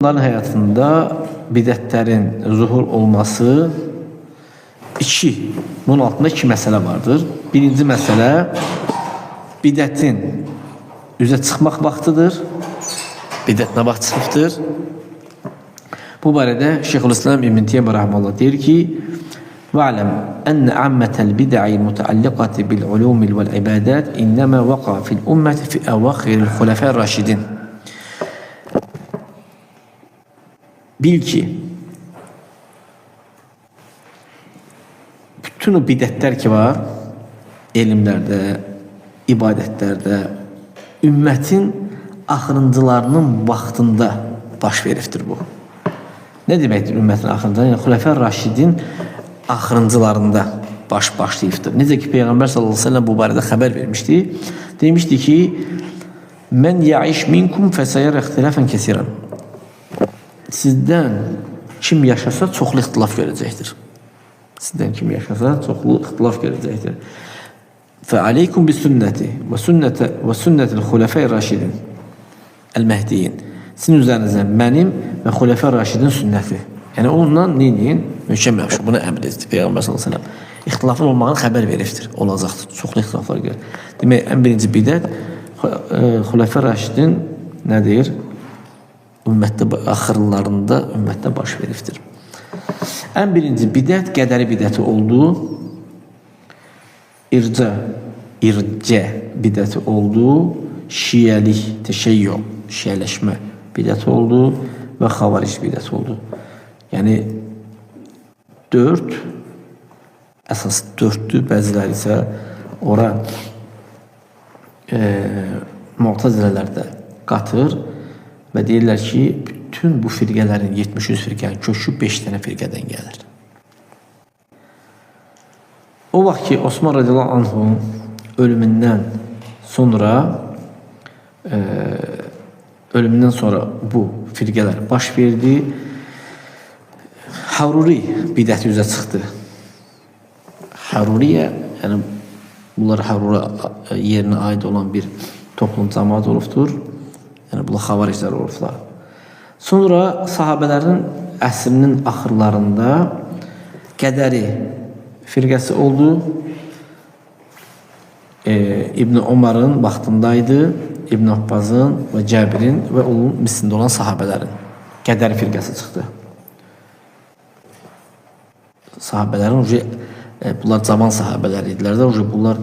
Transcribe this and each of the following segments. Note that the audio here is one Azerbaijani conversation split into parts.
Onların həyatında bidətlərin zuhur olması bunun altında iki məsələ vardır. Birinci məsələ bidətin üzə çıxmaq vaxtıdır. Bidət nə vaxt çıxıbdır? Bu barədə Şeyxülislam İbn Teymiyyə rahimehullah deyir ki: "Ve'lem enne ammetel bid'i mutaalliqati bil ulum vel ibadat innema vaqa fil ummeti fi evakhiril hulefâ raşidin." Bil ki, bütün o bidətlər ki var, elmlərdə, ibadətlərdə, ümmətin axırıncılarının vaxtında baş veribdir bu. Nə deməkdir ümmətin axırıncıları? Yəni Xüləfə Raşidin axırıncılarında başlayıbdır. Necə ki Peyğəmbər sallallahu əleyhi və səlləm bu barədə xəbər vermişdi. Demişdi ki: "Mən ya'iş minkum fəsəyara ixtilafan kəsiran." Sizdən kim yaşasa çoxlu ixtilaf görəcəkdir. Sizdən kim yaşasa çoxlu ixtilaf görəcəkdir. Fəaleykum bi sünnəti və sünnətə və sünnətil xulafə raşidin el-Məhdiyin. Sizin üzərinizə mənim və xulafə raşidin sünnəti. Yəni onunla neyin? Möhkəm yapışın. Bunu əmr etdi Peyğəmbər sallallahu əleyhi və səlləm. İxtilafın olmağını xəbər veribdir. Olacaqdır. Çoxlu ixtilaflar gəlir. Demək, ən birinci bidət xulafə raşidin nədir? Ümmətdə axırlarında ümmətdə baş veribdir. Ən birinci bidət qədəri bidəti oldu. İrcə bidəti oldu. Şiəlik, təşəyyü, şiələşmə bidəti oldu və xavaric bidəti oldu. Yəni 4 əsas 4-dür. Bəziləri isə ora Mu'tazilələr də qatır və deyirlər ki, bütün bu firqələrin 73 firqənin kökü 5 dənə firqədən gəlir. O vaxt ki, Osman radiyallahu anhun ölümündən sonra bu firqələr baş verdi. Haruri bidəti üzə çıxdı. Haruriyə, yəni bunlar Harura yerinə aid olan bir toplum cəmaat olubdur. Yəni bunlar xavariclər olublar. Sonra sahabələrin əsrinin axırlarında qədəri firqəsi oldu. İbn Omarın vaxtındaydı. İbn Abbasın və Cəbirin və onun mislində olan sahabələrin qədəri firqəsi çıxdı. Sahabələrin bunlar cavan sahabələr idilər də, bunlar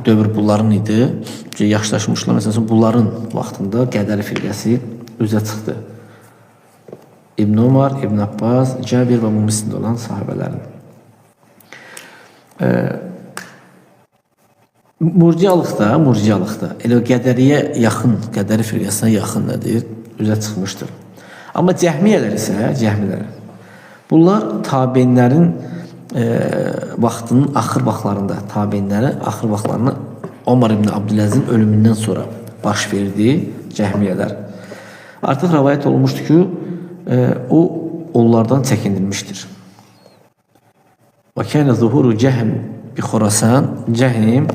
dövr bunların idi. Yaşlaşmışlar. Məsələn, bunların vaxtında qədəri firqəsi üzə çıxdı. İbn Umar, İbn Abbas, Cəbir və bunun mislində olan sahabələrin. Murciyalıqda elə qədəriyə yaxın, qədəri firqəsinə yaxın nədir? Üzə çıxmışdır. Amma cəhmiyyələr isə, cəhmilər, bunlar tabeinlərin vaxtının axır vaxtlarında, tabeinlərin axır vaxtlarında Omar ibn Abdüləzizin ölümündən sonra baş verdi cəhmiyyələr. Artıq rəvayət olunmuşdur ki, o onlardan çəkinilmişdir. Və kənə zuhuru cəhm bi Xurasan, Cəhm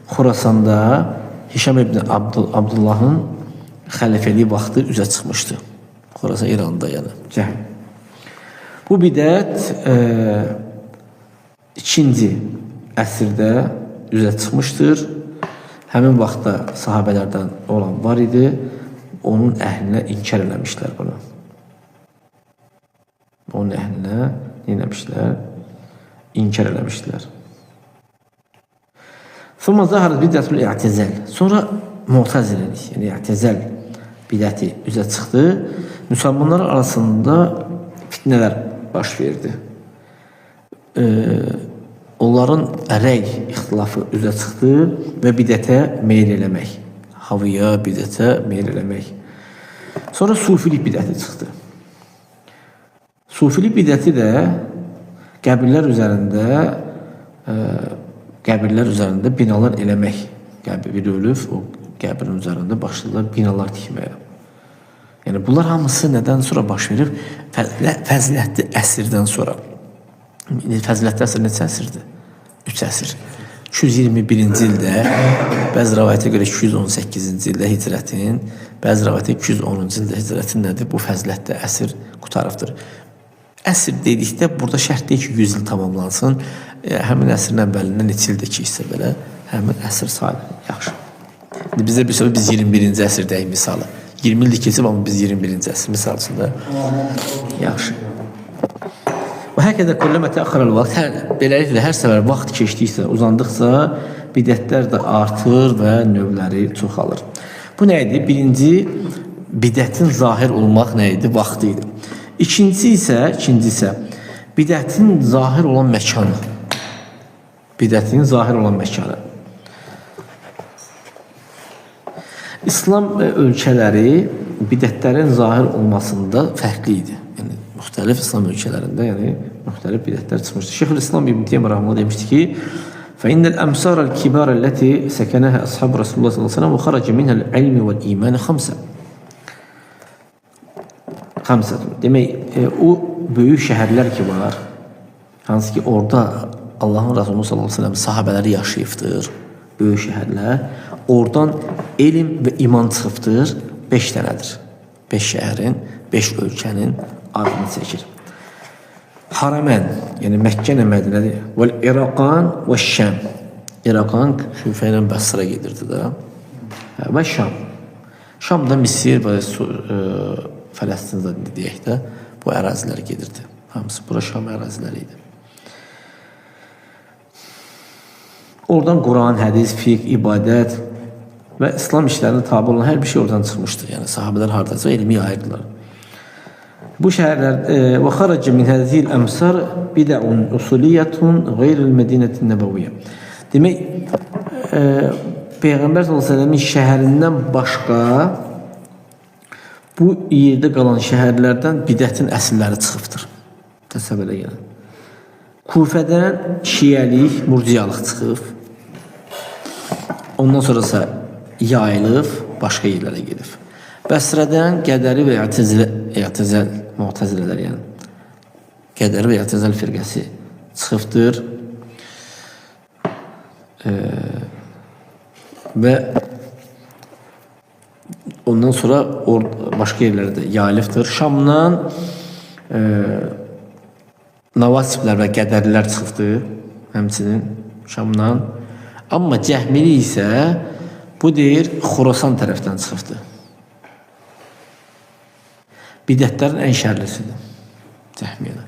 Xurasanda Hişam ibn Abdullahın xəlifəliyi vaxtı üzə çıxmışdı. Xurasan İranda yəni Cəhm. Bu bidət 2-ci əsrdə üzə çıxmışdır. Həmin vaxtda sahabələrdən olan var idi. Onun əhlinə inkar eləmişlər bunu. Onun əhlinə nə eləmişlər? İnkar eləmişlər. Sonra zaharat bidətul i'tizal. Sonra Mu'taziləlik, yəni i'tizal bidəti üzə çıxdı. Müsəlmanlar arasında fitnələr baş verdi. Onların rəy ixtilafı üzə çıxdı və bidətə meyl eləmək. Havaya, bidətə meyl eləmək. Sonra sufilik bidəti çıxdı. Sufilik bidəti də qəbirlər üzərində binalar eləmək. Qəbir ölüb, o qəbrin üzərində başladılar binalar tikməyə. Yəni bunlar hamısı nədən sonra baş verib? Fəzilətli əsrdən sonra. Fəzilətli əsr neçə əsrdir? 3 əsr. 221-ci ildə, bəzi rəvayətə görə 218-ci ildə hicrətin Bəzi rəvayətdə 210-cu ildə hicrətin nədir? Bu fəzilətdə əsr qutarıbdır. Əsr dedikdə burada şərt deyil ki, 100 il tamamlansın. Həmin əsrin əvvəlindən neçə ildə keçsə belə həmin əsr sayılır. Yaxşı. İndi bizə bir söz, biz 21-ci əsrdəyik misalı. 20 ildir keçib, amma biz 21-ci əsr misal üçün də. Yaxşı. Və həkədə kulləmə təəxxərəl vaxt, beləliklə hər səfər vaxt keçdikcə, uzandıqca bidətlər də artır və növləri çoxalır. Bu nə idi? Birinci, bidətin zahir olmaq nə idi? Vaxtı idi. İkincisi isə bidətin zahir olan məkanı. Bidətin zahir olan məkanı. İslam ölkələri bidətlərin zahir olmasında fərqli idi. Yəni, müxtəlif İslam ölkələrində, yəni müxtəlif bidətlər çıxmışdı. Şeyxülislam İbn Teymiyyə rahimehullah demişdi ki, فإن الأمصار الكبار التي سكنها أصحاب رسول الله صلى الله عليه وسلم وخرج منها العلم والإيمان خمسة. Xamsatun. Demək, o böyük şəhərlər ki var, hansı ki orada Allahın Rasulü sallallahu əleyhi və səlləm sahabələri yaşayıbdır, böyük şəhərlər. Oradan elm və iman çıxıbdır, 5 dənədir. 5 şəhərin, 5 ölkənin adını çəkir. Haramən, yəni Məkkə ilə Mədinədir. Vəl İraqan və Şam. İraqan Küfə ilə Bəsrə gedirdi də. Və Şam. Şam da Misir və Fələstin deyək də bu ərazilər gedirdi. Hamısı bura Şam əraziləri idi. Oradan Quran, hədis, fiqh, ibadət və İslam işlərinə tabi olan hər bir şey oradan çıxmışdı. Yəni sahabələr hardasa elmi yayırdılar. Bu şəhərlər və xaraca min həzihil əmsar bid'un usuliyyətun qeyril Mədinətin Nəbəviyyə. Demək, Peyğəmbər sallallahu əleyhi və səlləmin şəhərindən başqa bu yerdə qalan şəhərlərdən bidətin əsilləri çıxıbdır. Təsəvvürə gəlin. Kufədən şiəlik, murciyalıq çıxıb. Ondan sonrası yayılıb, başqa yerlərə gedib. Bəsrədən Qədəri və Ətəzəl, Mu'təzilələr yəni. Qədəri və Ətəzəl firqəsi çıxıbdır. Və ondan sonra başqa yerlərə də yayılıbdır. Şamdan Navasiblər və Qədərlilər çıxıbdır. Həmçinin Şamdan. Amma Cəhmili isə bu deyir Xorasan tərəfdən çıxıbdır. Bidətlərin ən şərlisidir Cəhmiyyələr.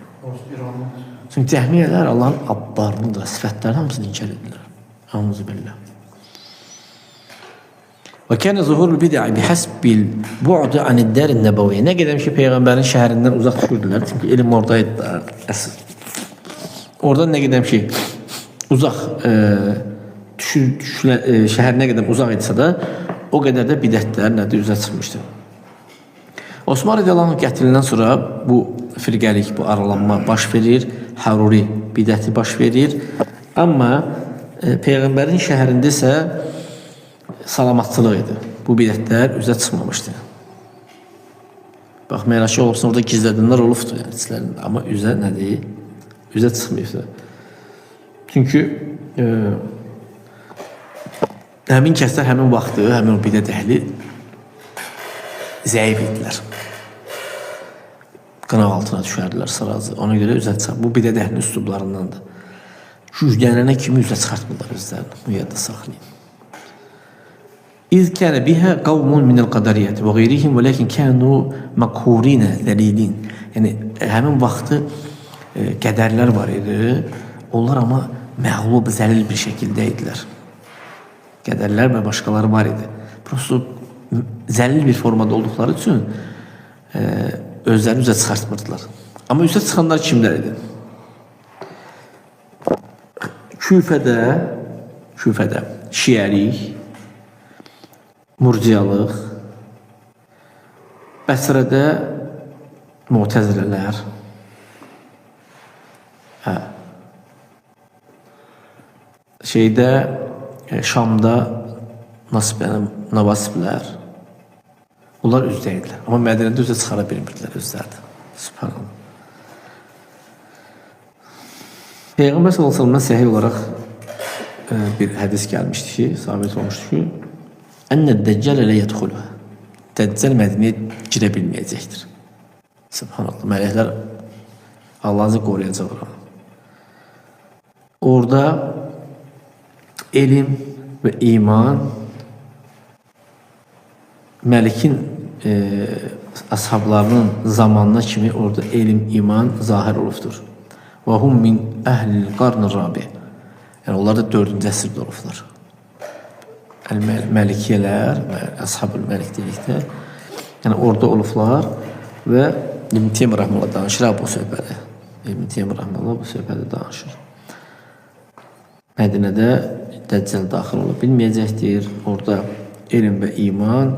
Çünki Cəhmiyyələr Allahın adlarını da, sifətlərini hamısını inkar edirlər. Əuzubillah. Və kənə zuhurul bid'i bihəsbil bu'du anid-dar nəbəviyyə. Nə qədər ki peyğəmbərin şəhərindən uzaq düşürdülər, çünki elm oradaydı da əsl. Oradan nə qədər ki uzaq şəhər nə qədər uzaq idisə də, o qədər də bidətlər nədir üzə çıxmışdı. Osman radiyallahu anh qətlindən sonra bu firqəlik, bu aralanma baş verir, Haruri bidəti baş verir. Amma peyğəmbərin şəhərində isə salamatçılıq idi. Bu bidətlər üzə çıxmamışdı. Baxmayaraq ki, olubsun, orada gizlədənlər olubdur yəni, içlərində. Amma üzə nədir? Üzə çıxmayıbdır. Çünki həmin kəslər həmin vaxtı, həmin o bidət əhli zəif idilər. Qınaq altına düşərdilər sırazı. Ona görə üzə çıxar. Bu bidət əhlinin üslublarındandır. Güclənənə kimi üzə çıxartmırlar özlərini. Bu yadda saxlayın. İz kənə bihə qavmun minəl qədəriyyəti və qeyrihim və lakin kənu məkhurina zəlilin. Yəni həmin vaxtı qədərlər var idi. Onlar amma məğlub, zəlil bir şəkildə idilər. Qədərlər və başqaları var idi. Prosto zəlil bir formada olduqları üçün özlərini üzə çıxartmırdılar. Amma üzə çıxanlar kimlər idi? Küfədə şiəlik, murciyalıq, Bəsrədə Mu'təzilələr, şeydə Şamda Navasiblər, bunlar üzdə idilər. Amma Mədinədə üzə çıxara bilmirdilər özlərini. Sübhanallah. Peyğəmbər sallallahu əleyhi və səlləmdən səhih olaraq bir hədis gəlmişdi ki, sabit olmuşdu ki, Ənə dəccələ lə yədxuluhə. Dəccal Mədinəyə girə bilməyəcəkdir. Subhanallah. Mələklər Allah'ı qoruyacaq onu. Orada elm və iman Məlikin ashablarının zamanına kimi orada elm, iman zahir olubdur. Və hum min əhlil qarnı rabi. Yəni onlar da 4-cü əsrdə olublar. Məlikiyələr, Əshabül Məlik dedikdə, yəni orada olublar və İbn Teymiyyə rəhməhullah danışır ha bu söhbəti. İbn Teymiyyə rəhməhullah bu söhbəti danışır. Mədinədə Dəccal daxil ola bilməyəcəkdir. Orada elm və iman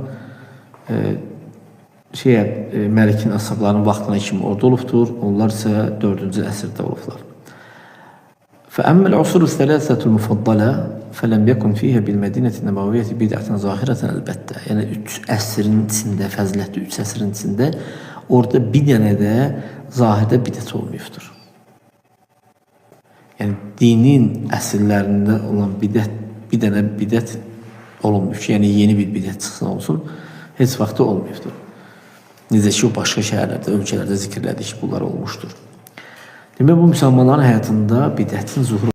Məlikin əshablarının vaxtına kimi orada olubdur. Onlar isə 4-cü əsrdə olublar. فأما العصور الثلاثة المفضلة فلم يكن فيها بالمدينة النبوية بدعة ظاهرة البتة. Yəni 3 əsrin içində, fəzilətli 3 əsrin içində orada bir dənə də zahirdə bidət olmayıbdır. Yəni dinin əsrlərində olan bidət, bir dənə bidət olunmuş ki, yəni yeni bir bidət çıxsın olsun, heç vaxt da olmayıbdır. Necə ki, o başqa şəhərlərdə, ölkələrdə zikr elədik ki, bunlar olmuşdur. Demək, bu müsəlmanların həyatında bidətin zuhur